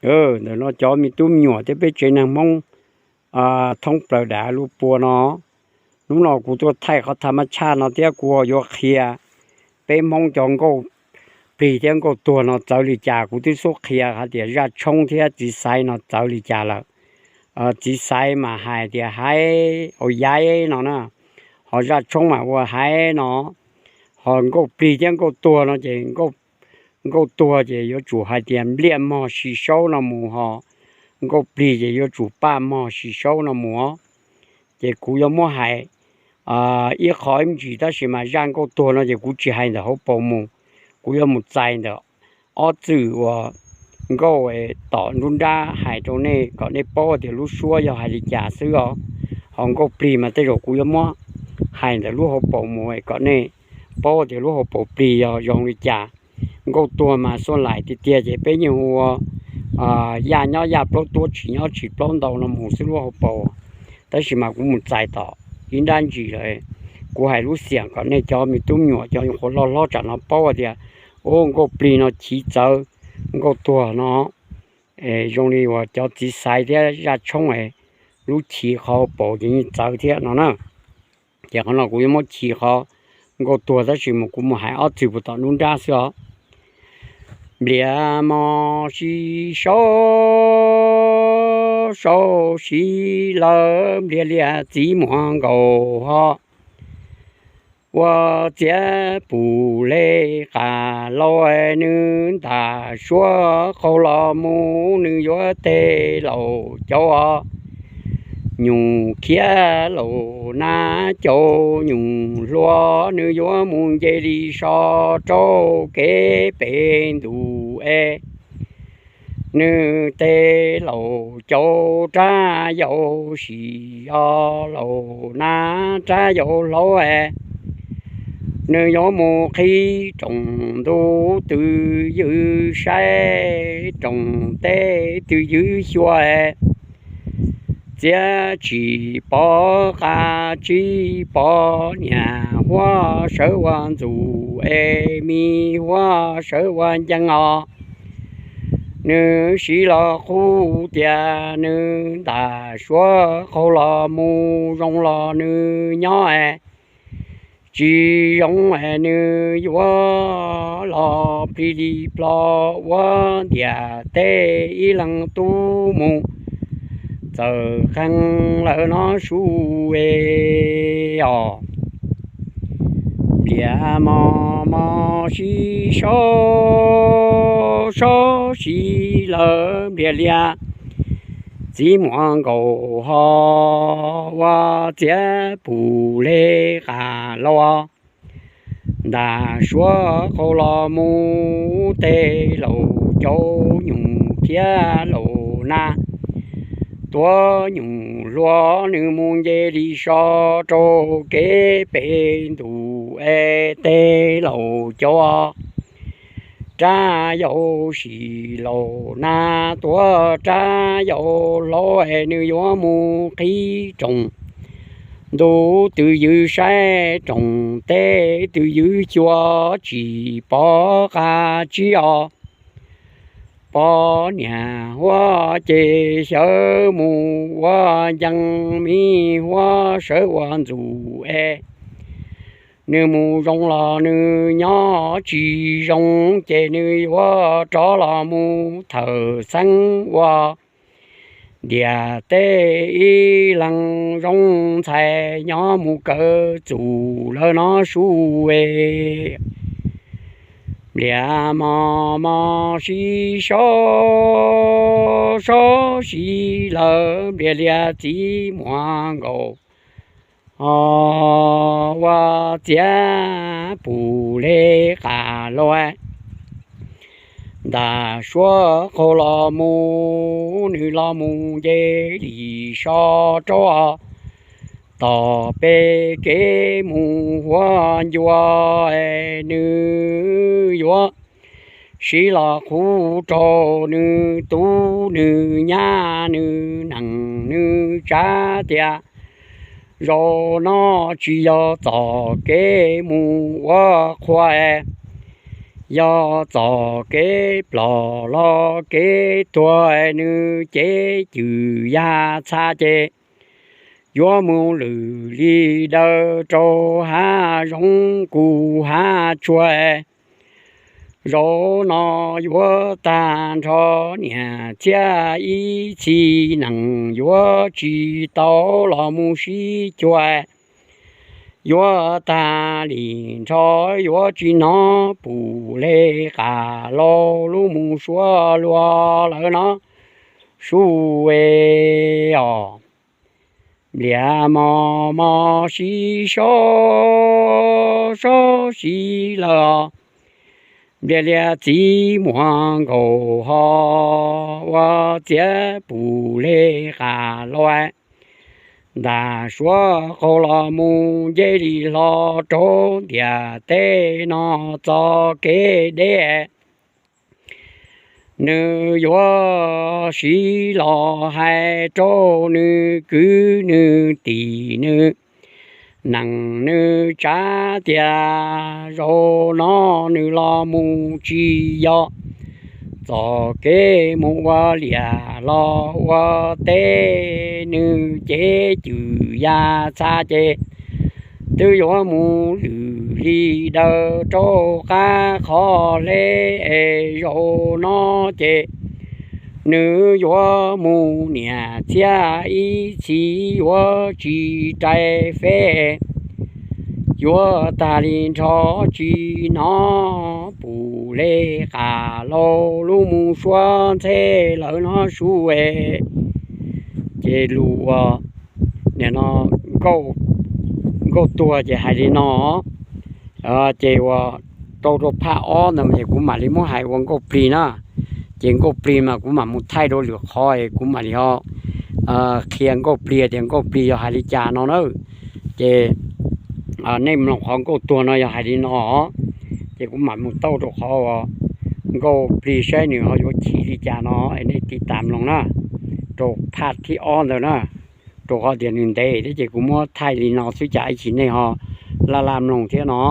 Ntawm no cov me tub me nyuam thiab peb tsev neeg Hmoob thoob plaws dav lub pua no, hnub no kuv tuaj thaij qhov tham mab tshaj no thiab kuv yuav qhia peb Hmoob cov nkauj plig thiab nkauj tuag no txawv li cas. Kuv twb xub qhia hais tias zaj tshoob thiab txiv xaiv no txawv li cas lawm. Txiv xaiv mas hais tias haiv, au yaiv no na, ho zaj tshoob mas ua haiv no, ho nkauj plig thiab nkauj tuag no ces nkauj tuag ces yuav tsum hais tias npliaj mog si saub no mus, ho nkauj plig ces yuav tsum paj mog si saub no mus. Ces kuv yuav muab hais ib qho ib ntsis, tab sis mas zaj nkauj tuag no ces kuv tsis hais ntawm hauv paus mus, kuv yuav mus txais ntawm ob txwm uas nkauj tom nruab nrab hais rau nej kom nej paub tias lub suab yog hais li cas xwb os. Ho nkauj plig mas tej zaum kuv yuav muab hais ntawm lub hauv paus mus kom nej paub tias lub hauv paus plig yog zoo li cas. Nkauj tuag mas xuaj laim tiag tiag ces peb yeej hu ua yaj nyob yaj plaub tuab, tshis nyob tshis plaub ntau no mus xwb lub hauv paus. Tab sis mas kuv mus txais tom ib nrab ntsis lawm, kuv hais lub xiam kom nej cov me tub me nyuam cov qhuav loj hlob tsam no paub tias, u, nkauj plig no chiv txawv, nkauj tuag no zoo li uas cov txiv xaiv thiab zaj tshoob lub chiv qhov paus ces yeej txawv thiab no na. Ces qhov no kuv yuav muab chiv qhov nkauj tuag tab sis mas kuv mus hais ob txwm puag tom nruab nrab xwb os. Npliaj mog si saub, saub si lawm, npliaj liaj txiv muag nkaus ho ua txiav pum le qas lauj, nws ntam suab qaug los mus nws yuav teg laus caum os. Nyuj khiav laus nab caum nyuj hluas, nws yuav mus nce li so rau kev pem ntuj es. Nws teg laus caum rab yau sim os, laus nab rab yau hlau es. Nws yuav mus qhib rooj ntug twj ywm saib, rooj teb twj ywm xyuas es. Txiav tsis pom qab tsis pom niam huab sawv ua ntxum es, mi huab sawv ua ncees os. Nws siv los qub tias nws ntam suab qaug los mus, zoo los nws nyob es, tsis zoo es nws yuav los plig li plo ua ntiaj teb ib leeg tub mus txawm qee lawm no su es os. Npliaj mog mog si saub, saub si lawm, npliaj liaj txiv muag nkaus ho ua txiav pum le qas lauj. Ntam suab qaug los mus teg laus caum nyuj khiav laus nab tuav nyuj hluas, nws mus nce li so rau kev pem ntuj es, teg laus caum rab yau sim, laus nab tuav rab yau hlau es, nws yuav mus qhib rooj ntug twj ywm saib, rooj teb twj ywm xyuas tsis pom qab tsis os. Pom niam huab ces xyaw mus ua ncees, mi huab sawv ua ntxum es. Nws mus zoo los nws nyob, tsis zoo ces nws yuav rov los mus thawm xeeb ua ntiaj teb ib leeg zoo ntxhais, nyob mus kawg txum lawm no su es. Npliaj mog mog si saub, saub si lawm, npliaj liaj txiv muag nkaus ho ua txiav pum le qas lauj. Ntam suab qaug los mus, nws los mus nce li so rau tom pem kev mus huab ncua, nws yuav siv los qub rau nws tub nws nyab nws nees nws tsav tias, zaum no tsis yog txoj kev mus ua qhua es, Yog txoj kev ploj los kev tuag, nws cev cwm yaj txha ces yuav mus lwm li daws rau hav zoov kuj hav tsuag. Zaum no yuav tag nrho niam txiab ib txhis neej, yuav tsis tau los mus sib cuag. Yuav tag li nrho yuav tsis hnov pum le qas laus lub mus suav luag lawm no sub es os. Npliag mos mos sib sob sob sib lawm os. Npliag liag txiv muag nkaus ho ua txiav pum le qas laus. Ntam suav qaug los mus nce li hlo rau ntiaj teb no txoj kev deb. Nws yuav siv los hais rau nws kwv nws tij nws neej nws tsav tias zaum no nws los mus tsis yog txoj kev mus ua liaj los ua teb, nws cev cwm yaj txha ces twb yuav mus lwm li daws rau qab qhov hle es zaum no ces nws yuav mus niam txiab ib txhis yuav tsis rais feb. Yuav tag li nrho tsis hnov pum le qas laus lub mus suav ntxhe lawm no sub es. Ces lus uas nim no nkauj tuag ces hais li no. Ces uas tau rau phaj ob ntawd ces kuv mam li muab hais ua nkauj plig na. Ces nkauj plig mas kuv mam mus thaij rau lwm qhov es kuv mam li ho qhia nkauj plig tias nkauj plig yog hais li cas no na. Ces nej mloog qhov nkauj tuag no yog hais li no, ces kuv mam mus tau rau qhov uas nkauj plig saib nws ho yuav chim li cas no es nej tiv tas mloog na. Rau phaj thib ob ntawd na, rau qhov tias nws ntev thiab ces kuv muab thaij li no xwb cas ib chim nej ho laj laj mloog thiab no.